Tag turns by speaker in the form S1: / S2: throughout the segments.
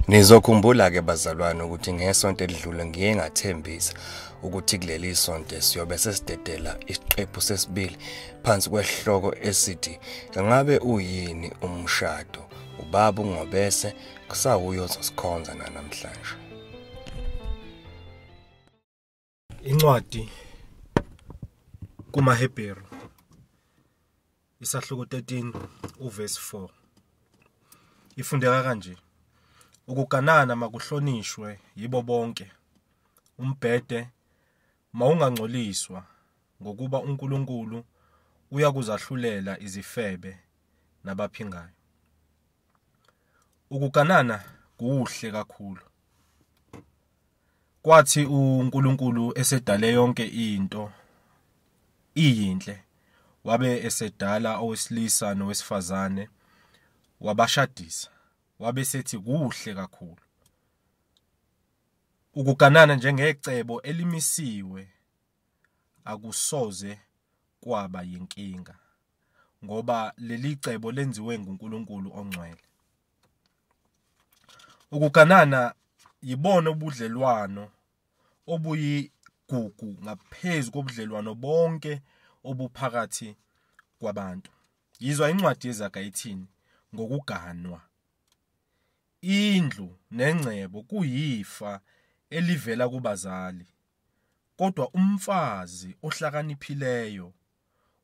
S1: Nizokhumbula ke bazalwane ukuthi ngesonto elidlule ngiye ngathembisa ukuthi kuleli sonto siyobe sesidedela isiqephu sesibili phansi kwesihloko esithi ngabe uyini umshado. Ubaba uNgobese kusawuyo ozosikhonza namhlanje.
S2: Incwadi kumaHebheru isahluko 13 uverse 4 ifundeka kanje: ukuganana makuhlonishwe yibo bonke, umbhede mawungangcoliswa, ngokuba uNkulunkulu uyakuzahlulela izifebe nabaphingayo. Ukuganana kuhle kakhulu. Kwathi uNkulunkulu esedale yonke into iyinhle, wabe esedala owesilisa nowesifazane, wabashadisa, wabe sethi kuhle kakhulu. Ukuganana njengecebo elimisiwe akusoze kwaba yinkinga, ngoba leli cebo lenziwe nguNkulunkulu ongcwele. Ukuganana yibona ubudlelwano obuyigugu ngaphezu kobudlelwano bonke obuphakathi kwabantu. Yizwa incwadi yeZaga ithini ngokuganwa: indlu nengcebo kuyifa elivela kubazali, kodwa umfazi ohlakaniphileyo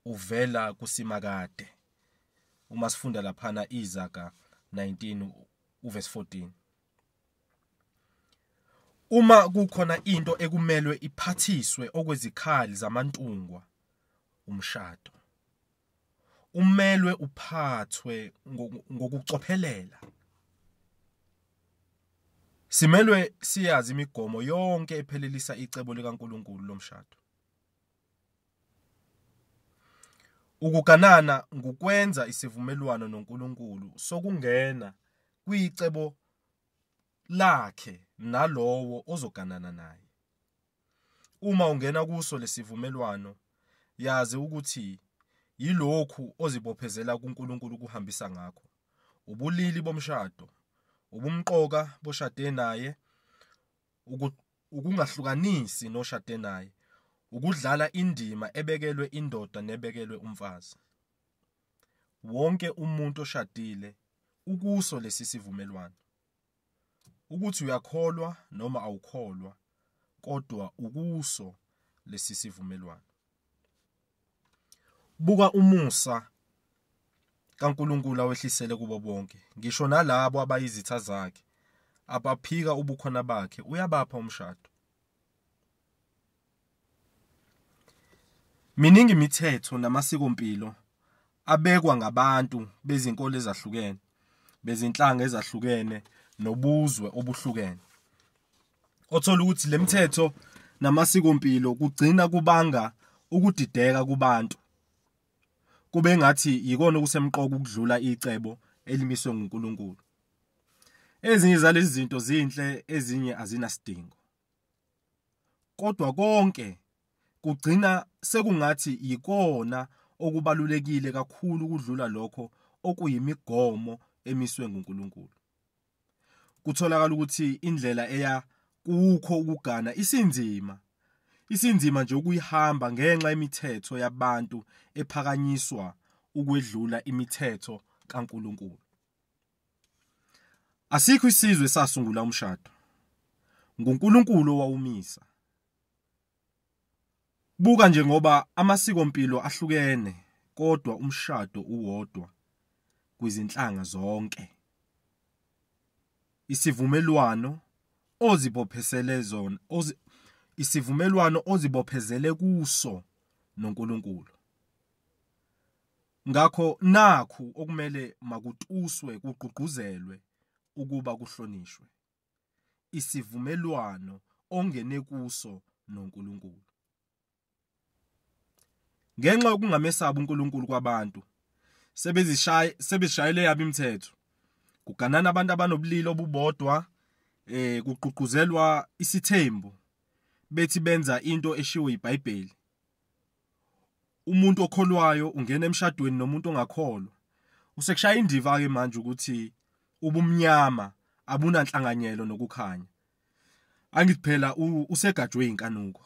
S2: uvela kuSimakade. Uma sifunda laphana iZaga 19 uverse 14. Uma kukhona into ekumelwe iphathiswe okwezikhali zamantungwa, umshado umelwe uphathwe ngokucophelela. Simelwe siyazi imigomo yonke ephelelisa icebo likaNkulunkulu lomshado. Ukuganana ngukwenza isivumelwano noNkulunkulu sokungena kwicebo lakhe nalowo ozoganana naye. Uma ungena kuso lesivumelwano, yazi ukuthi yilokhu ozibophezela kuNkulunkulu kuhambisa ngakho: ubulili bomshado, ubumqoka boshade naye, ukungahlukanisi noshade naye, ukudlala indima ebekelwe indoda nebekelwe umfazi. Wonke umuntu oshadile ukuso lesi sivumelwano, ukuthi uyakholwa noma awukholwa, kodwa ukuso lesi sivumelwano. Buka umusa kaNkulunkulu awehlisele kubo bonke, ngisho nalabo abayizitha zakhe, abaphika ubukhona bakhe, uyabapha umshado. Miningi imithetho namasikompilo abekwa ngabantu bezinkolo ezahlukene, bezinhlanga ezahlukene, nobuzwe obuhlukene. Othola ukuthi lemithetho namasikompilo kugcina kubanga ukudideka kubantu, kube ngathi yikona okusemqoka ukudlula icebo elimiswe nguNkulunkulu. Ezinye zalezi zinto zinhle, ezinye azinasidingo, kodwa konke kugcina sekungathi yikona okubalulekile kakhulu ukudlula lokho okuyimigomo emiswe nguNkulunkulu. Kutholakala ukuthi indlela eya kukho ukugana isinzima nje ukuyihamba ngenxa yemithetho yabantu ephakanyiswa ukwedlula imithetho kaNkulunkulu. Asikho isizwe sasungula umshado, nguNkulunkulu owawumisa. Buka nje ngoba amasikompilo ahlukene, kodwa umshado uwodwa kwizinhlanga zonke. Isivumelwano ozibophezele zona, isivumelwano ozibophezele kuso noNkulunkulu. Ngakho nakhu okumele makutuswe, kugqugquzelwe ukuba kuhlonishwe: isivumelwano ongene kuso noNkulunkulu. Ngenxa yokungamesabi uNkulunkulu kwabantu, sebezishayele yabo imithetho. Kuganana abantu abanobulili obubodwa, kugqugquzelwa isithembu, bethi benza into eshiwo iBhayibheli. Umuntu okholwayo ungena emshadweni nomuntu ongakholwa. Usekushaya indiva ke manje ukuthi ubumnyama Abunanhlanganyelo nokukhanya. Angithi phela usegajwe inkanuko.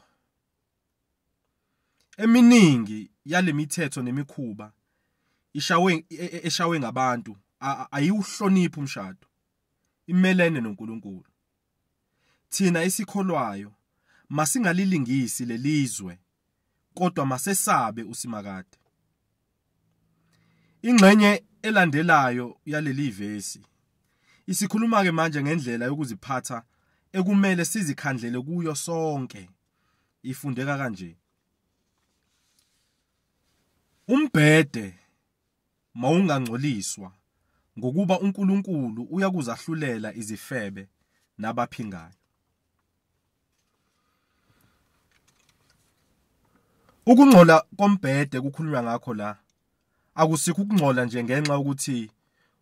S2: Eminingi yalemithetho nemikhuba eshawe ngabantu ayiwuhloniphi umshado, imelene noNkulunkulu. Thina esikholwayo masingalilingisi lelizwe, kodwa masesabe uSimakade. Ingxenye elandelayo yaleli vesi isikhuluma ke manje ngendlela yokuziphatha ekumele sizikhandlele kuyo sonke. Ifundeka kanje: umbhede mawungangcoliswa, ngokuba uNkulunkulu uyakuzahlulela izifebe nabaphingayo. Ukungcola kombhede kukhulunywa ngakho la akusikho ukungcola nje ngenxa ukuthi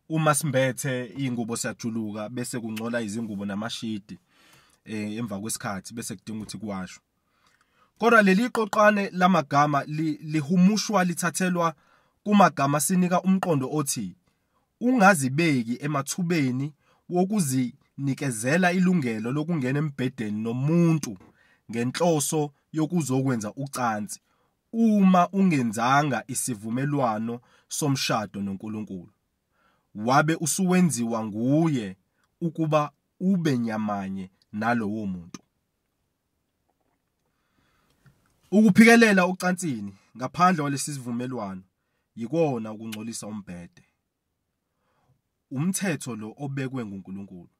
S2: uma simbethe ingubo siyajuluka bese kungcola izingubo namashidi emva kwesikhathi bese kudinga ukuthi kuwashwe. Kodwa leli qoqane lamagama lihumushwa lithathelwa kumagama sinika umqondo othi ungazibeki emathubeni wokuzinikezela ilungelo lokungena embhedeni nomuntu ngenhloso yokuzokwenza ucansi uma ungenzanga isivumelwano somshado noNkulunkulu, wabe usuwenziwa nguye ukuba ube nyamanye nalowo muntu. Ukuphikelela ucansini ngaphandle kwalesi sivumelwano yikona ukungcolisa umbhede. Umthetho lo obekwe nguNkulunkulu.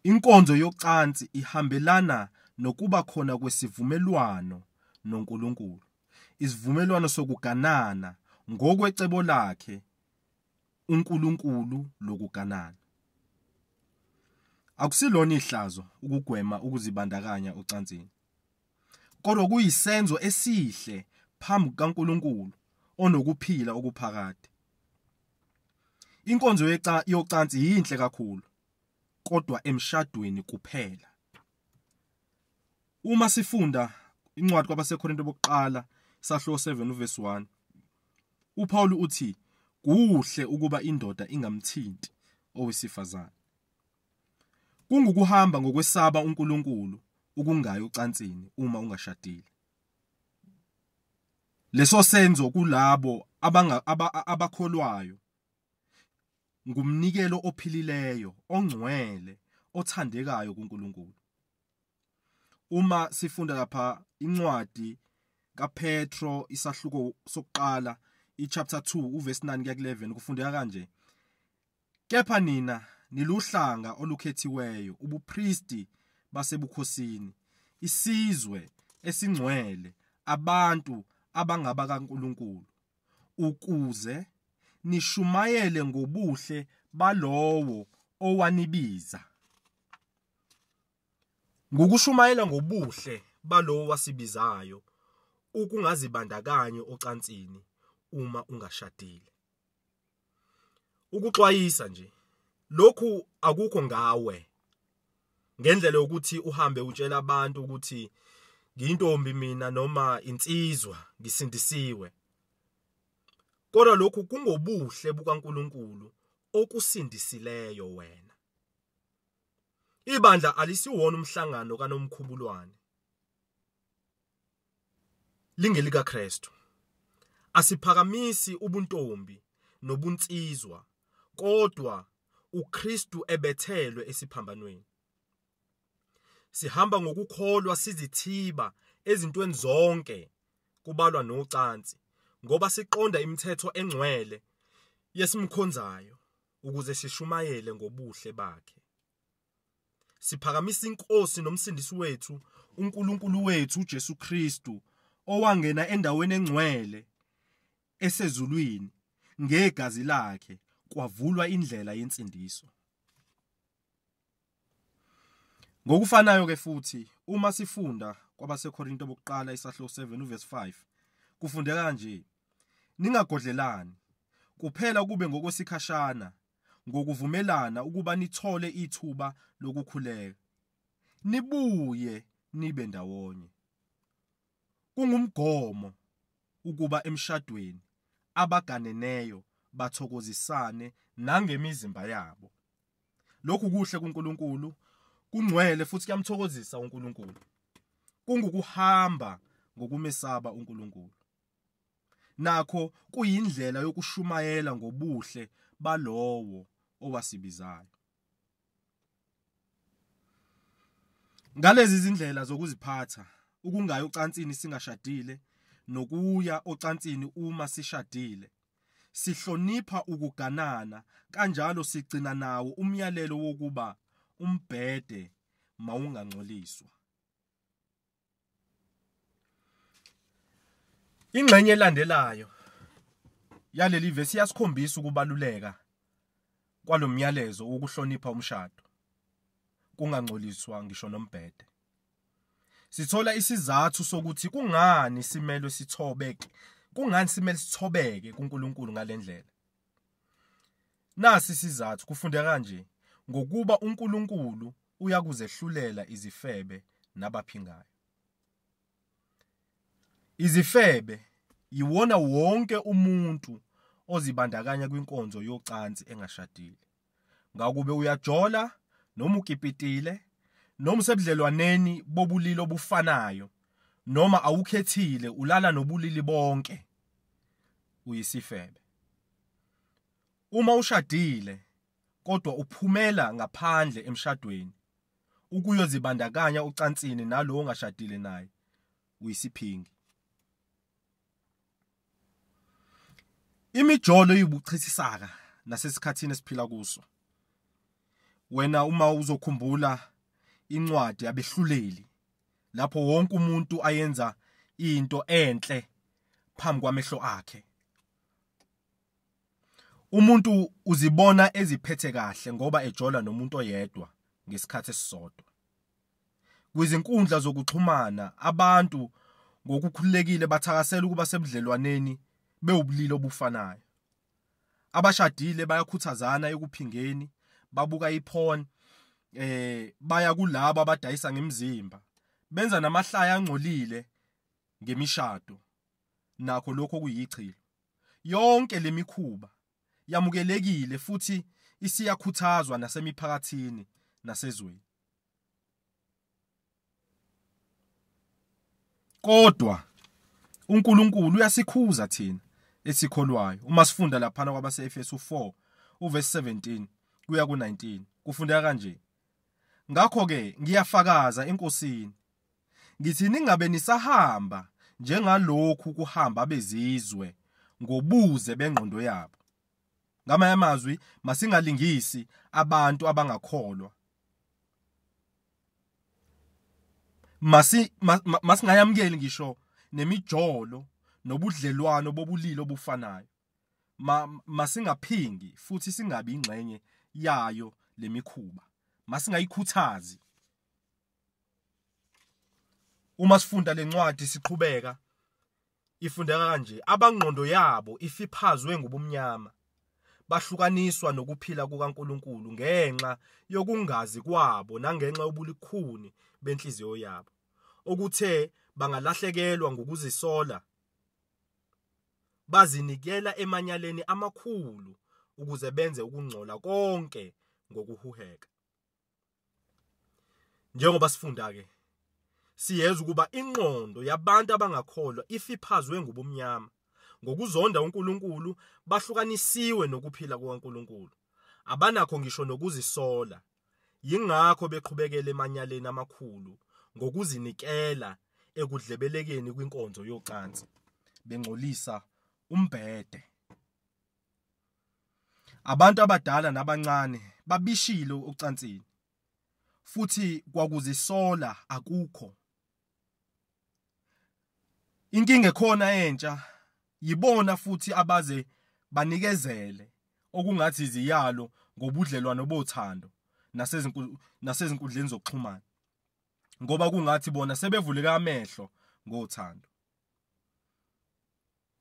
S2: Inkonzo yocansi ihambelana nokuba khona kwesivumelwano noNkulunkulu, isivumelwano sokuganana ngokwecebo lakhe uNkulunkulu lokuganana. Akusilona ihlazo ukugwema ukuzibandakanya ocansini, kodwa kuyisenzo esihle phambi kukaNkulunkulu onokuphila okuphakade. Inkonzo yocansi yinhle kakhulu, kodwa emshadweni kuphela. Uma sifunda incwadi kwabaseKorinto bokuqala sahluko 7 uverse 1, uPaul uthi kuhle ukuba indoda ingamthinti owesifazane. Kungukuhamba ngokwesaba uNkulunkulu ukungayi ocansini uma ungashadile. Leso senzo kulabo abakholwayo ngumnikelo ophilileyo, ongcwele, othandekayo kuNkulunkulu. Uma sifunda lapha incwadi kaPetro isahluko sokuqala ichapter 2 uverse 9 kuya ku11 kufundeka kanje: kepha nina niluhlanga olukhethiweyo, ubupristi basebukhosini, isizwe esingcwele, abantu abangaba kaNkulunkulu, ukuze nishumayele ngobuhle balowo owanibiza. Ngokushumayela ngobuhle balowo wasibizayo, ukungazibandakanyi ocansini uma ungashadile. Ukuxwayisa nje, lokhu akukho ngawe ngendlela yokuthi uhambe utshela abantu ukuthi ngiyintombi mina noma insizwa ngisindisiwe. Kodwa lokhu kungobuhle bukaNkulunkulu okusindisileyo wena. Ibandla alisiwona umhlangano kaNomkhubulwane, lingelika Kristu. Asiphakamisi ubuntombi nobunsizwa, kodwa uKristu ebethelwe esiphambanweni. Sihamba ngokukholwa sizithiba ezintweni zonke, kubalwa nocansi, ngoba siqonda imithetho engcwele yesimkhonzayo ukuze sishumayele ngobuhle bakhe. Siphakamisa inkosi nomsindisi wethu, uNkulunkulu wethu uJesu Kristu, owangena endaweni engcwele esezulwini ngegazi lakhe kwavulwa indlela yensindiso. Ngokufanayo ke futhi uma sifunda kwabaseKorinto bokuqala isahluko 7 uverse 5 kufundeka kanje: ningagodlelani, kuphela kube ngokwesikhashana, ngokuvumelana ukuba nithole ithuba lokukhuleka, nibuye nibe ndawonye. Kungumgomo ukuba emshadweni abaganeneyo bathokozisane nangemizimba yabo. Lokhu kuhle kuNkulunkulu, kungcwele futhi kuyamthokozisa uNkulunkulu. Kungukuhamba ngokumesaba uNkulunkulu. Nakho kuyindlela yokushumayela ngobuhle balowo owasibizayo. Ngalezi zindlela zokuziphatha, ukungayi ocansini singashadile nokuya ocansini uma sishadile, sihlonipha ukuganana, kanjalo sigcina nawo umyalelo wokuba umbhede mawungangcoliswa. Ingxenye elandelayo yaleli vesi iyasikhombisa ukubaluleka kwalomyalezo wokuhlonipha umshado, kungangcoliswa ngisho nombhede. Sithola isizathu sokuthi kungani simelwe sithobeke, kungani simele sithobeke kuNkulunkulu ngalendlela. Nasi isizathu, kufundeka kanje: ngokuba uNkulunkulu uyakuzehlulela izifebe nabaphingayo. Izifebe yiwona wonke umuntu ozibandakanya kwinkonzo yocansi engashadile. Ngakube uyajola noma ukipitile noma usebudlelwaneni bobulili obufanayo noma awukhethile ulala nobulili bonke, uyisifebe. Uma ushadile kodwa uphumela ngaphandle emshadweni ukuyozibandakanya ucansini nalowo ongashadile naye, uyisiphingi. Imijolo ibuchithisaka nasesikhathini esiphila kuso. Wena uma uzokhumbula incwadi yabehluleli, lapho wonke umuntu ayenza into enhle phambi kwamehlo akhe. Umuntu uzibona eziphethe kahle ngoba ejola nomuntu oyedwa ngesikhathi esisodwa. Kwizinkundla zokuxhumana abantu ngokukhululekile bathakasela ukuba sebudlelwaneni bewubulili obufanayo. Abashadile bayakhuthazana ekuphingeni, babuka iporn, baya kulabo abadayisa ngemizimba, benza namahlaya angcolile ngemishado. Nakho lokho kuyichilo. Yonke lemikhuba yamukelekile futhi isiyakhuthazwa nasemiphakathini nasezweni. Kodwa uNkulunkulu uyasikhuza thina esikholwayo. Uma sifunda laphana kwabaseEfesu 4 uverse 17 kuya ku19, kufundeka kanje: ngakho ke ngiyafakaza eNkosini, ngithi ningabe nisahamba njengalokhu kuhamba abezizwe ngobuze bengqondo yabo. Ngamanye amazwi, masingalingisi abantu abangakholwa. Masingayamukeli ngisho nemijolo nobudlelwano bobulili obufanayo. Masingaphingi futhi singabi ingxenye yayo lemikhuba. Masingayikhuthazi. Uma sifunda lencwadi siqhubeka, ifundeka kanje: abangqondo yabo ifiphazwe ngobumnyama, bahlukaniswa nokuphila kukaNkulunkulu ngenxa yokungazi kwabo nangenxa yobulikhuni benhliziyo yabo, okuthe bangalahlekelwa ngokuzisola, bazinikela emanyaleni amakhulu ukuze benze ukungcola konke ngokuhuheka. Njengoba sifunda ke, siyeza ukuba ingqondo yabantu abangakholwa ifiphazwe ngobumnyama, ngokuzonda uNkulunkulu, bahlukanisiwe nokuphila kukaNkulunkulu, abanakho ngisho nokuzisola. Yingakho beqhubekela emanyaleni amakhulu ngokuzinikela ekudlebelekeni kwinkonzo yocansi, bengcolisa umbhede. Abantu abadala nabancane babishile ocansini, futhi kwakuzisola akukho. Inkinga ekhona entsha yibona futhi abaze banikezele okungathi iziyalo ngobudlelwano bothando nasezinkundleni zokuxhumana, ngoba kungathi bona sebevuleka amehlo ngothando.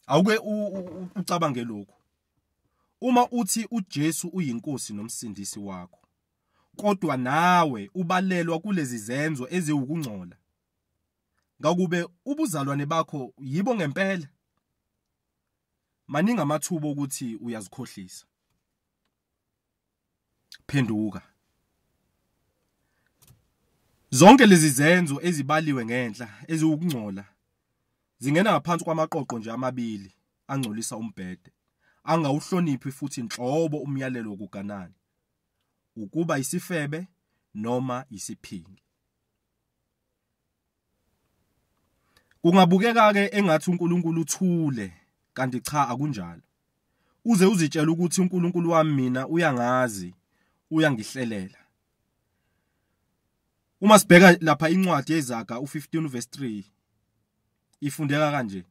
S2: Awuke ucabange lokhu: uma uthi uJesu uyinkosi nomsindisi wakho, kodwa nawe ubalelwa kulezi zenzo eziwukungcola, ngakube ubuzalwane bakho yibo ngempela? Maningi amathuba ukuthi uyazikhohlisa. Phenduka. Zonke lezi zenzo ezibaliwe ngenhla eziwukungcola zingena ngaphansi kwamaqoqo nje amabili angcolisa umbhede, angawuhloniphi futhi inhlobo umyalelo wokuganana, ukuba isifebe noma isiphingi. Kungabukeka ke engathi uNkulunkulu uthule, kanti cha, akunjalo. Uze uzitshela ukuthi uNkulunkulu wami mina uyangazi, uyangihlelela. Uma sibheka lapha incwadi yeZaga u15 verse 3 ifundeka kanje: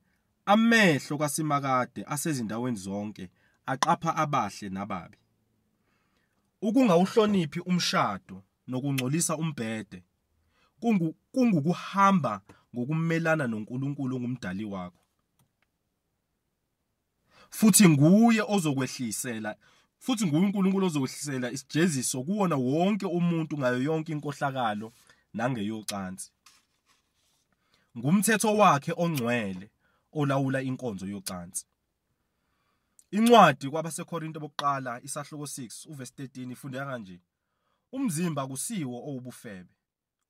S2: amehlo kaSimakade asezindaweni zonke, aqapha abahle nababi. Ukungawuhloniphi umshado nokungcolisa umbhede kungukuhamba ngokumelana noNkulunkulu ongumdali wakho. Futhi nguye ozokwehlisela, futhi nguye uNkulunkulu ozokwehlisela isijeziso kuwona wonke umuntu ngayo yonke inkohlakalo nangeyocansi. Ngumthetho wakhe ongcwele olawula inkonzo yocansi. Incwadi kwabaseKorinto bokuqala isahluko 6 uverse 13 ifundeka kanje: umzimba kusiwo owubufebe,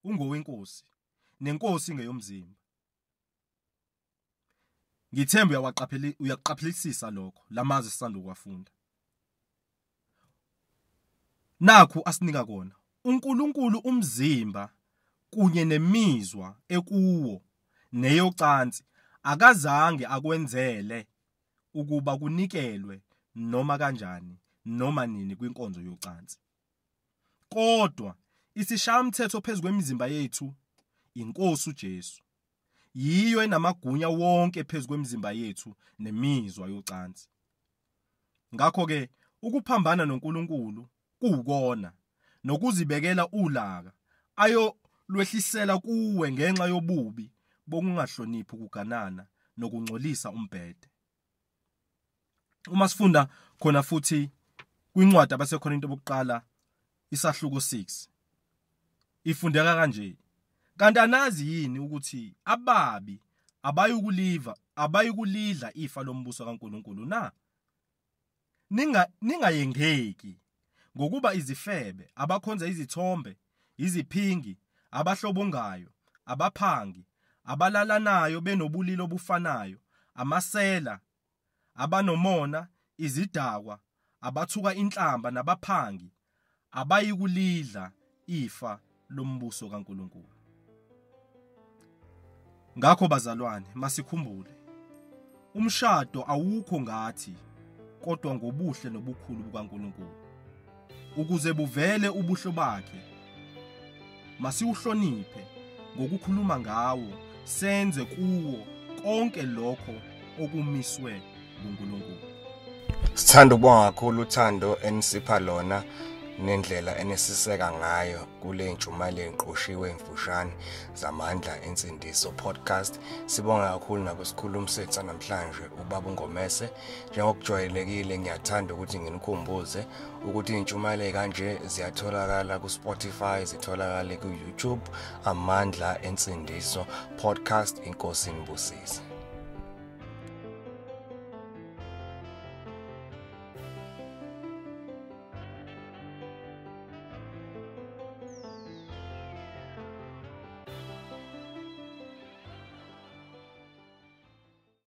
S2: ungowenkosi, nenkosi ngeyomzimba. Ngithemba uyaqaphelisisa lokho lamazwi sisanda ukuwafunda. Nakhu asinika kona uNkulunkulu umzimba kunye nemizwa ekuwo neyocansi akazange akwenzele ukuba kunikelwe noma kanjani noma nini kwinkonzo yocansi. Kodwa isishayamthetho phezu kwemizimba yethu inkosi uJesu, yiyo enamagunya wonke phezu kwemizimba yethu nemizwa yocansi. Ngakho ke ukuphambana noNkulunkulu kuwukona nokuzibekela ulaka ayolwehlisela kuwe ngenxa yobubi bokungahloniphi ukuganana nokungcolisa umbhede. Uma sifunda khona futhi kwincwadi abaseKorinto bokuqala isahluko 6 ifundeka kanje: kanti anazi yini ukuthi ababi abayikulidla ifa lombuso kaNkulunkulu na? Ningayengeki, ngokuba izifebe, abakhonza izithombe, iziphingi, abahlobongayo, abaphangi, abalalanayo benobulili obufanayo, amasela, abanomona, izidakwa, abathuka inhlamba nabaphangi, abayikulidla ifa lombuso kaNkulunkulu. Ngakho bazalwane, masikhumbule, umshado awukho ngathi kodwa ngobuhle nobukhulu bukaNkulunkulu. Ukuze buvele ubuhle bakhe, masiwuhloniphe ngokukhuluma ngawo, senze kuwo konke lokho okumiswe nguNkulunkulu.
S1: Sithanda ukubonga kakhulu uthando enisipha lona nendlela enisiseka ngayo kule ntshumayelo enqoshiwe emfushane zamandla ensindiso podcast. Sibonga kakhulu nakusikhulumi sethu namhlanje ubaba uNgomese. Njengokujwayelekile ngiyathanda ukuthi nginikhumbuze ukuthi intshumayelo kanje ziyatholakala ku Spotify, zitholakala ku YouTube, Amandla Ensindiso Podcast. Inkosi inibusise.